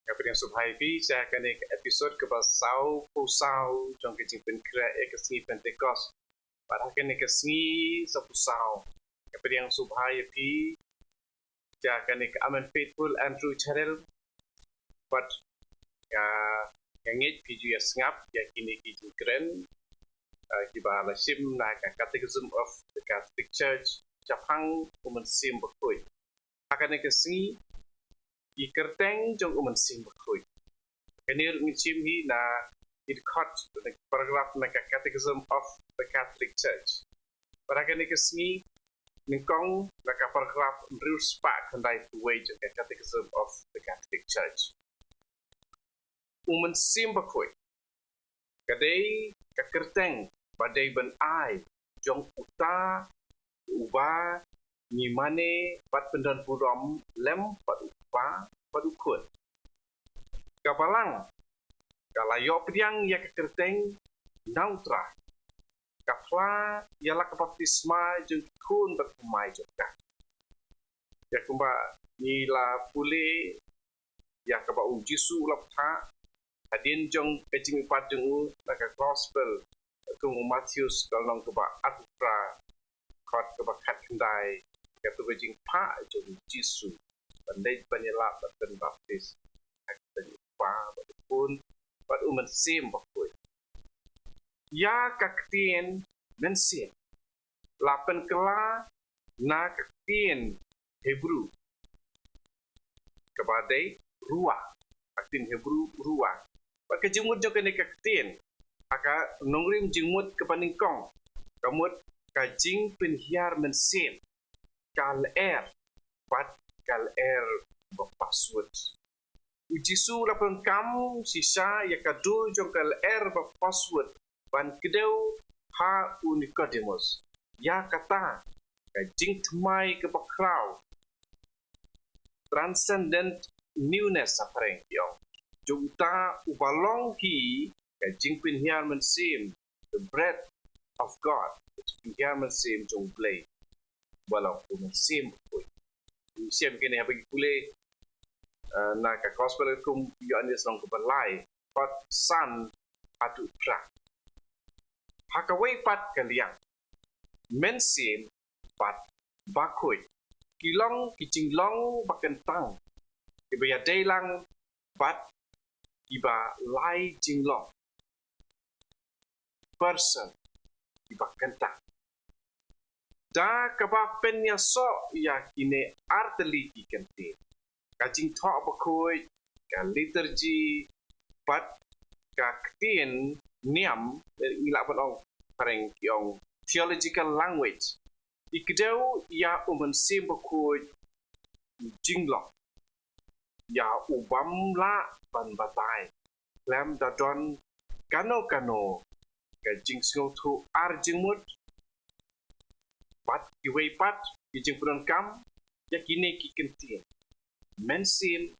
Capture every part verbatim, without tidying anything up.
Nga pdiang sngewbha ïa phi sha kane ka episode kaba saw phew saw jong ka jingpynkhreh ïa ka sngi Pentecost. Bad ha kane ka sngi saw phew saw, nga pdiang sngewbha ïa phi sha kane ka Amen Faithful Andrew Charel. Bad nga, nga ngeit phi ju ïa sngap ïa kine ki jingkren, eh, kiba la shim na ka Catechism of the Catholic Church, shaphang u Mynsiem Bakhuid. Ha kane ka sngi, ki kyrteng jong u Mynsiem Bakhuid. Kane ruh ngi shim hi na ki dkhot, na ki paragraph na ka Catechism of the Catholic Church. Bad ha kane ka sngi, nyngkong na ka paragraph hynriew spah khyndai phew wei jong ka Catechism of the Catholic Church. U Mynsiem Bakhuid ka dei ka kyrteng ba dei ban ai jong uta uba ngi mane bad pyndon burom lem bad u Kpa bad u Khun. Ka Balang ka la ïoh pdiang ïa ka kyrteng na u Trai, ka phla ïa la ka baptisma jong ki khun bad thymmai jong ka. Ïa kumba ngi la pule ïa kaba u Jisu u la phla hadien jong ka jingmihpat jong u na ka Gospel kum u Mathaios, ka lynnong kaba arphew phra, dkhot kaba khatkhyndai, kata ka jingphla jong u Jisu ban leit ban ïalap bad ban baptis ha ka kyrteng u Kpa bad u Khun bad u Mynsiem Bakhuid. Ïa ka ktien mynsiem la pynkylla na ka ktien Hebru kaba dei ruah, ka ktien Hebru ruah. Bad ka jingmut jong kane ka ktien ha ka nongrim jingmut kaba nyngkong ka mut ka jingpynhiar mynsiem, ka lyer bad ka lyer ba paswut. U Jisu u la pyndonkam shisha ïa ka dur jong ka lyer ba paswut ban kdew ha u Nikodemus. Ïa kata ka jingthymmai kaba khraw, transcendent newness ha phareng ki ong, jong uta uba long hi ka jingpynhiar mynsiem, the breath of God, ka jingpynhiar mynsiem jong U Blei, ba long u Mynsiem Bakhuid. Mynsiem kine haba ngi pule, eh, na ka Gospel kum u Ïoannis lynnong kaba lai, dkhot san haduh phra. Ha kawei pat ka liang, mynsiem bad bakhuid ki long ki jinglong ba kyntang, kiba ïadei lang bad kiba lai jinglong, person, kiba kyntang. Da kaba pynïasoh ïa kine artylli ki kyntien, ka jingthoh bakhuid, ka liturgy bad ka ktien niam, eh, ngi lah ban ong phareng ki ong theological language, i kdew ïa u Mynsiem Bakhuid u jinglong, ïa u bym lah ban batai khlem da don kano kano ka jingsngewthuh ar jingmut. Bad kiwei pat ki jingpyndonkam ïa kine ki kyntien mynsiem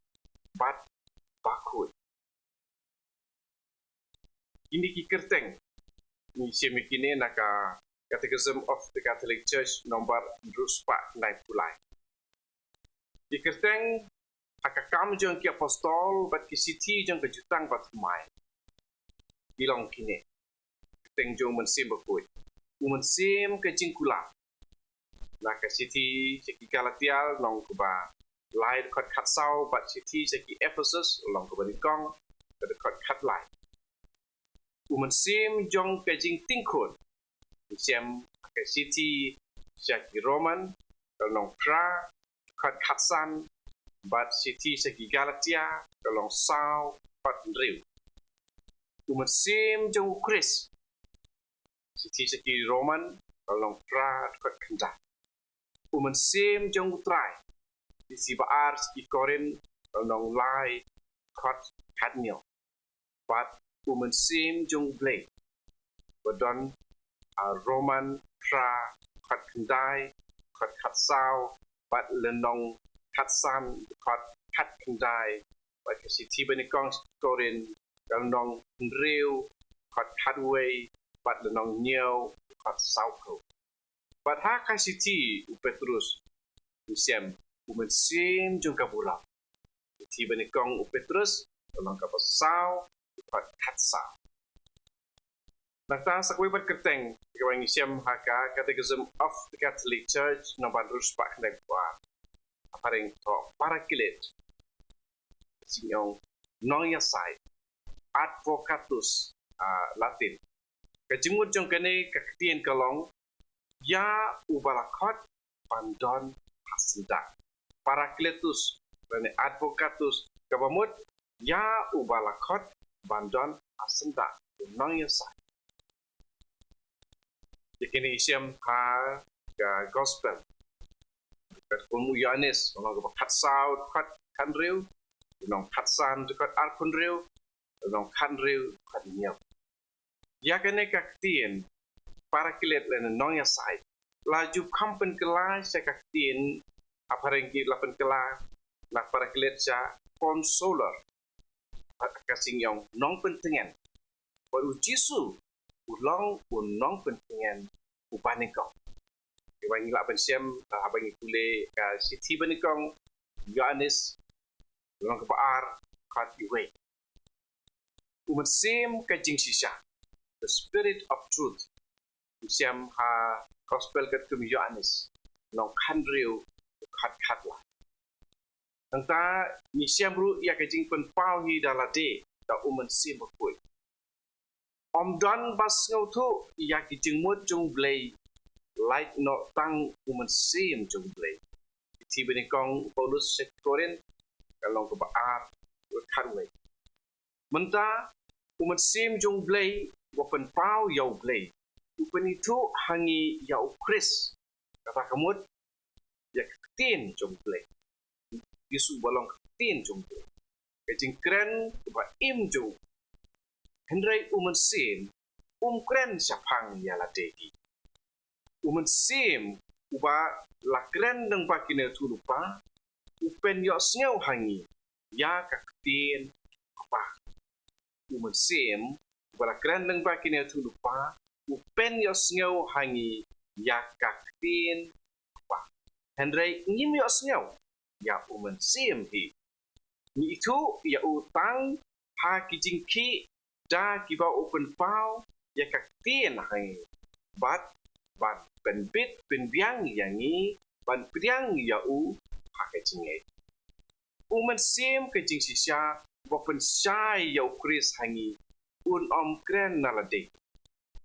bad bakhuid. Kine ki kyrteng ngi shim ïa kine na ka Catechism of the Catholic Church nombar hynriew spah khyndai phew lai. Ki kyrteng ha ka Kam jong ki Apostol bad ki shithi jong ka Jutang Bathymmai ki long kine. Kyrteng jong u Mynsiem Bakhuid, u Mynsiem ka jingkular, na ka shithi sha ki Galatia lynnong kaba lai dkhot khatsaw bad shithi sha ki Ephesus lynnong kaba nyngkong, ka dkhot khatlai. U Mynsiem jong ka jingtingkhun, ngi shem ha ka shithi sha ki Roman ka lynnong phra dkhot khatsan bad shithi sha ki Galatia ka lynnong saw dkhot hynriew. U Mynsiem jong u Khrist, shithi sha ki Roman ka lynnong phra dkhot khyndai. U Mynsiem jong u Trai, shithi ba ar sha ki Korinth ka lynnong lai dkhot khathynñiew. Bad u Mynsiem jong U Blei, ba don ha Roman phra dkhot khyndai, dkhot khatsaw bad lynnong khatsan dkhot khatkhyndai, bad ka shithi ba nyngkong sha ki Korinth ka lynnong hynriew dkhot khatwei bad lynnong hynñiew dkhot sawphew. Bad ha ka shithi u Petrus ngi shem u Mynsiem jong ka burom, ngi Shithi banyngkong u Petrus, lynnong kaba saw, dkhot khatsaw. Nangta sa kawei pat kyrteng kaba ngi shem ha ka Catechism of the Catholic Church, lynnong ba hynriewspah khyndai phew ar. Hapdeng to Paraclete, ka jingong nongïasaid, Advocatus, ah, Latin. Ka jingmut jong kane ka ktien ka long, ïa uba la khot ban don ha syndah. Paracletus lane Advocatus, kaba mut ïa uba la khot ban don ha syndah, u nongïasaid. Ïa kine ngi shem ha ka Gospel katkum u Ïoannis, lynnong kaba khatsaw, dkhot khathynriew, lynnong khatsan, dkhot arphew hynriew, lynnong khathynriew, dkhot hynñiew. Ïa kane ka ktien Paraclete lane nongïasaid la ju kham pynkylla sha ka ktien, hapdeng ki la pynkylla na Paraclete sha Consoler, ka jingong nongpyntngen. Bad u Jisu u long u nongpyntngen uba nyngkong. Kaba ngi lah ban shem, ah, haba ngi pule ka Shithi banyngkong u Ïoannis, lynnong kaba ar, dkhot wei. U Mynsiem ka jingshisha, the Spirit of Truth. Ngi shem ha Gospel katkum u Ïoannis, lynnong khathynriew, dkhot khatlai. Nangta ngi shem ruh ïa ka jingpynpaw hi da lade da u Mynsiem Bakhuid. Ym don ba sngewthuh ïa ki jingmut jong u Blei, lait noh tang u Mynsiem jong u Blei. Shithi banyngkong u Paulus sha ki Korinth, ka lynnong kaba ar, dkhot khatwei. Mynta u Mynsiem jong u Blei, uba pynpaw ïa u Blei, u pynithuh ha ngi ïa u Khrist. Kata ka mut ïa ka ktien jong u Blei. Jisu ba long ka ktien jong u Blei, ka jingkren kaba im jong u. Hynrei u Mynsiem um kren shaphang ïa lade hi. U Mynsiem uba la kren lyngba ki nongïathuhlypa, u pynïohsngew ha ngi ïa ka ktien Kpa. U Mynsiem uba la kren lyngba ki nongïathuhlypa, u pynïohsngew ha ngi ïa ka ktien Kpa. Hynrei ngim ïohsngew ïa u Mynsiem hi. Ngi ithuh ïa u tang ha ki jingkhih da kiba u pynpaw ïa ka ktien ha ngi, bad ban pynbit pynbiang ïa ngi ban pdiang ïa u ha ka jingngeit. U Mynsiem ka jingshisha uba pynshai ïa u Khrist ha ngi, un ym kren na lade.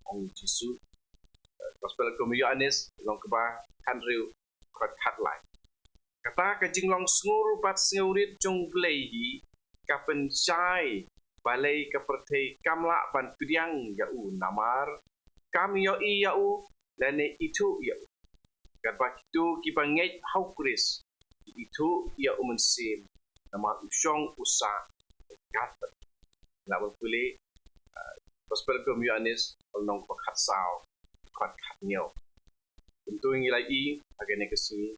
Ong u Jisu, eh, Gospel katkum u Ïoannis, lynnong kaba khathynriew, dkhot khatlai. Kata ka jinglong sngur bad sngewrit jong u Blei hi ka pynshai balei ka pyrthei kam lah ban pdiang ïa u, namar kam ïohi ïa u lane ithuh ïa u. Katba kito kiba ngeit ha u Khrist ki ithuh ïa u Mynsiem, namar u shong u sah ryngkat bad ki. Ngi lah ban pule, ah, Gospel katkum u Ïoannis, lynnong kaba khatsaw, dkhot khathynñiew. Kumto ngi la ïohi ha kane ka sngi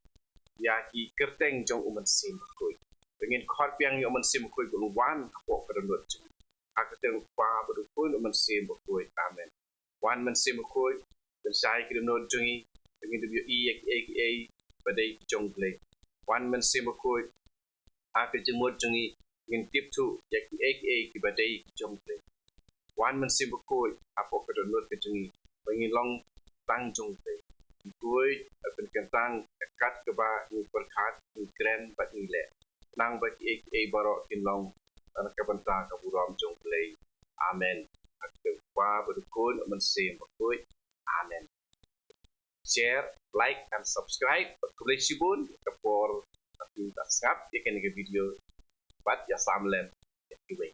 ïa ki kyrteng jong u Mynsiem Bakhuid. Ba ngin khot biang ïa u Mynsiem Bakhuid ba un wan hapoh ka dohnud jong ngi. Ha ka kyrteng u Kpa bad u Khun, u Mynsiem Bakhuid. Amen. Wan Mynsiem Bakhuid, pynshai ki dohnud jong ngi, ba ngin ïohi ïa kiei kiei ba dei ki jong u Blei. Wan Mynsiem Bakhuid, ha ka jingmut jong ngi, ngin tip thuh ïa kiei kiei kiba dei ki jong u Blei. Wan Mynsiem Bakhuid, hapoh ka dohnud ka jong ngi, ba ngin long tang jong u Blei. Khuid, pynkyntang kat kaba ngi pyrkhat, ngi kren bad ngi leh. Khnang ba kiei kiei baroh kin long na ka bynta ka burom jong u Blei. Amen. Ha ka kyrteng u Kpa bad u Khun, u Mynsiem Bakhuid. Amen. Share, like and subscribe. Bad khublei shibun ka por ba phi la sngap ïa kane ka video. Bad ïa sam lem ïa kiwei.